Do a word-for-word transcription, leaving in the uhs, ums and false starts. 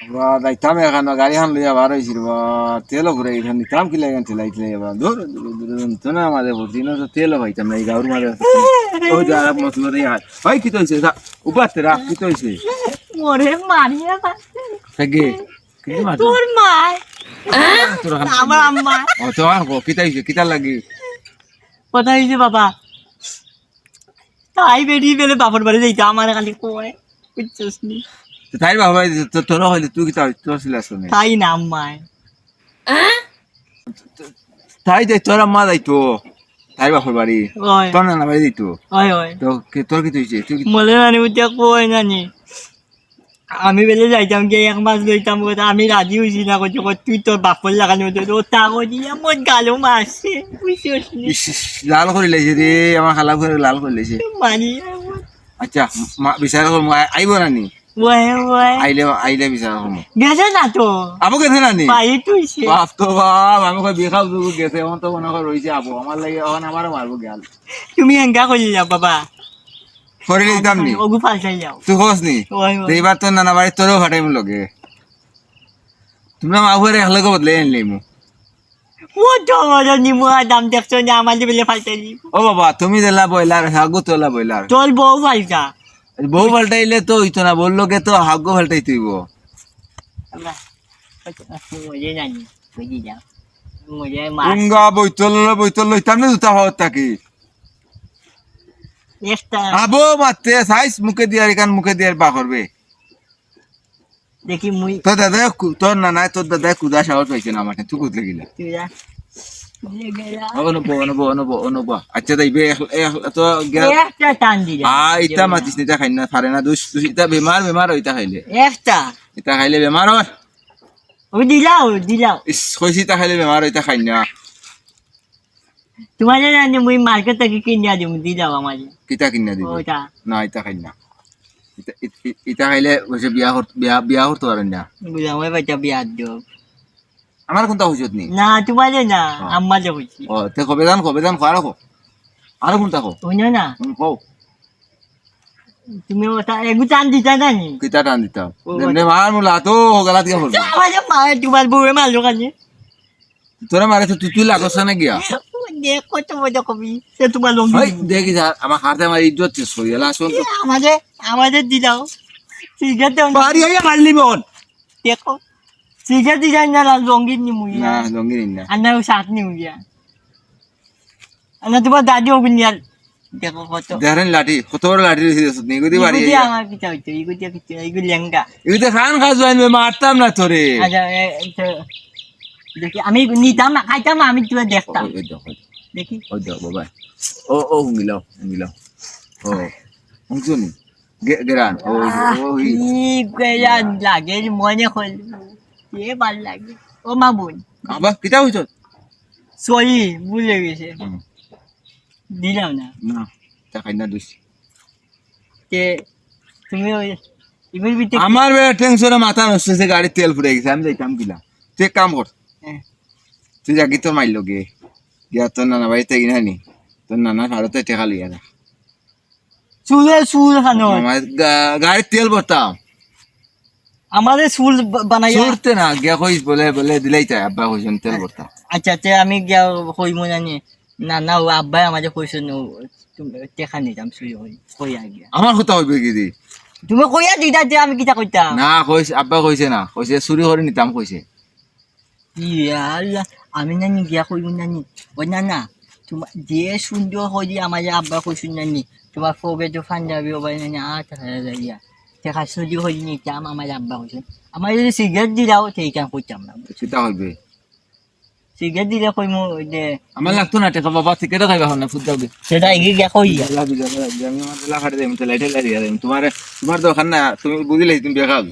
বা, যাইতাম এখানো, গাড়ি খান লইয়া বার অইছি রে বা, তেলও ফুরাই গেছে, নিতাম কিলা এখান ঠেলাই ঠেলাই বা, ধুর, ধুর, ধুর, ধুর, নিতো না আমারে, বুঝি না তো তেলও পাইতাম না, এই গাউর মাঝে। ওই যে আর এক মসজিদ, ওই আর, ওই কিতা অইছে, যা, উবাতে রাখ, কিতা অইছে? মোরে মারিয়া পাচ্ছে। থাকি, কিতা মারছে? তোর মা। তোর আম্মা। আমার আম্মা। ও, তো আর কো, কিতা অইছে, কিতা লাগি? কথা অইছে বাবা, তাই বেটি বেলে বাপর বাড়ি যাইতা, আমারে খালি কয়, বুঝছস নি? তো তাইর বাপর বাড়ি তো তোরা হইলে তুই কিতা, তোর ছিল আসলে? তাই না আম্মায়। তাই যাই, তোর আম্মা যাইতো, তাইর বাপর বাড়ি। ওই। তোর নানা বাড়ি যাইতো। ওই, ওই। তো কে, তোর কিতা অইছে? তুই কি মনে নানি উঠে কয় নানি। আমি বেলে যাইতাম গিয়া এক মাস রইতাম, কইতা আমি রাজি অইছি না, কইছে, কই, "তুই তোর বাপর লাখান অইতে, ও তা কই দিয়া মোর গালো মারছে, বুঝছস নি?" ইস, ইস, লাল করি লাইছে রে, আমার খালা করে লাল করি লাইছে। মানি আমার। আচ্ছা, মা, বিচার করমু, আই-, আইবো না নি? Way, way. আইলে, আইলে বিচার করমু। গেছে না তো। আবু গেছে না নি? বাড়িত অইছে। বাপ তো বাপ, আমি কই বিখাও দুগু গেছে, এখন তো মনে কর রইছে আবু, আমার লাগি এখন আমারও মারবো গেল। তুমি এঙ্গা করি যাও বাবা। করি লইতাম নি? ওগু ফালতাই যাও। তুই কস নি? ওই, ওই। তো এবার তোর নানা বাড়ি তোরেও ফাটাইমু লগে। তোমরা মা ফুয়ারে একলগে বদলাই আনলিমু। ও তো মজা নিমু আর দাম দেখছো না, আমার বেলে ফালতাই নিমু। ও বাবা, তুমি দিলা বয়লার, হাগু তোলা বয়লার। তোর বউ ফালতা। বউ ফালতাইলে তো অইতো না, বউর লগে তো হাগু ফালতাইতে অইবো। আমরা, মজা নানি, বুঝি যাও। মজা মাছ। উঙ্গা বইতল, বইতল লইতাম না জুতা পাওয়ার থাকি। একটা। আবো মাতে, সাইজ মুখে দিয়ার, এখান মুখে দিয়ার বা করবে। দেখি মুই। তোর দাদা কু-, তোর নানায় তোর দাদায় কুদা সাহস পাইছে না আমাকে, তুই কুদলে গিলা। তুই যা। বুঝলে গেলা। ও, অনুপ, অনুপ, অনুপ, অনুপ। আচ্ছা, তাই বে, এক, এক, তো গেল। একটা টান দিলে। আ, ইতা মাতিস নি, ইতা খাই না, পারে না, দুষ, দুষ, ইতা বেমার, বেমার, ইতা খাইলে। একটা। ইতা খাইলে বেমার হয়। ও দিলাও, দিলাও। ইস, কইছি ইতা খাইলে বেমার হয়, ইতা খাই না। তোমারে না নি, মুই মার্কেট থাকি কিনিয়া দিমু, দি দাও আমারে। কিতা কিনিয়া দিবে? ওটা। না, ইতা খাই না। ইতা, ইত-, ইত-, ইতা খাইলে অবশ্য বিয়া কর-, বিয়া, বিয়া করতে পারেন না। বুঝলাম, ওই বাচ্চা বিয়া দিও। আমার কোনটা হইছত নি? না, তোমারে না, হ্যাঁ। আম্মারে কইছি। ও, তে কবে দান, কবে দান, আরো কো। আরো কোনটা কো? হুনো না। হুম, কও। তুমি ওটা এগু টান দিতা না নি? কিতা টান দিতাম? ও, যেমনে ওটা। মার মুলা তো গলাত গিয়া পড়বে। আমারে মারে তোমার বউয়ে মারলো কেনে? তোরা মারে তো তুই, তুই লাগছ না গিয়া। দেখো তো মজা কবি। সে তোমার লঙ্গি। ওই, দেখি যা, আমার হাতে আমার ইজ্জত শেষ করি গেল, আসুন তো। এ, আমারে, আমারে দিলাও। সিগারেট দেও না। বাড়ি আইয়া মারলি মন। দেখো। সিগারেট দিলাই না, না, লঙ্গি নিমু গিয়া। না, লঙ্গি নিন না। আর না, ওই শার্ট নিমু গিয়া। আর না, তোমার দাদি ওগুন নিয়ার। দেখো কত। দেখেন লাঠি, কত বড় লাঠি রয়েছে, দেখছো? ইগুদি বাড়ি ইগুদি আইয়া। আমার কিতা হইতো, ইগুদি কিতা, ইগু লেঙ্গা। ইগুদি খান খাস বাইন, মারতাম না তোরে। আচ্ছা, এ, এই তো, দেখি, আমি নিতাম না, খাইতাম না, আমি তুই দেখতাম। ওই, ওই দেখো, ওই দেখো। দেখি। ওই দেখো, বাবা। ও, ও, হুঙ্গিলাও, হুঙ্গিলাও। ও, হুঙ্গিছো নি? গে-, গেরান, ও, আহ, ও, ই। কি গেরান লাগে, মনে হল। এ ভালা লাগে। ও মা বোন। আবার কিতা হইতো? সরি, ভুলে গেছে। হুম। দিলাম না। না, তা খাই না দুষ। তে তুমি ওই ইগুর ভিতরে আমার বেটা টেনশনে মাথা নষ্ট হইছে, গাড়ির তেল ফুরাই গেছে, আমি যাইতাম কিলা। তুই এক কাম কর। হ্যাঁ। তুই যাগি তোর মাইর লগে। গিয়া তোর নানা বাড়িতে গিয়া নি। তোর নানা ভারতে টেকা লইয়া যা। চুলে চুল খানো। আমার গা-, গাড়ির তেল ভরতাম। আমারে চুল বা-, বানাইয়া। চুলতে না, গিয়া কইস বলে, বলে দিলাই তাই, আব্বা কইছেন তেল ভরতাম। আচ্ছা, তে আমি গিয়া কইমু জানি। না, না, ও আব্বায় আমারে কইছেন, ও, তুমি টেকা নিতাম চুরি করি, কইয়া গিয়া। আমার কথা হইবে কি দি? তুমি কইয়া দিতা যে আমি কিতা কইতাম? না, কইছে, আব্বা কইছে না, কইছে চুরি করি নিতাম কইছে। ইয়া আল্লাহ, আমি নানি গিয়া কইমু নানি, ও না, না, তোমার যে সুন্দর করি আমারে আব্বা কইছুন নানি, তোমার পকেটো পাঞ্জাবি ও ভাই নানি, আট হাজার যাইয়া। টেকা চুরি করি নিতাম, আমারে আব্বা কইছুন। আমারে যদি সিগারেট দিলাও, তে ইখান কইতাম না। কিতা হইবে? সিগারেট দিলে কইমু যে আমার লাগতো না টেকা বাবা, সিগারেটও খাইবা না, ফুট দাও দে। সেটা এগিয়ে গিয়া কই। বিজা, বিজা, বিজা, আমি আমার ঠেলা কাটে দেম, ঠেলা, ঠেলা দিয়া দেম। তোমার, তোমার দরকার না, তুমি বুঝিলে তুমি বেকার।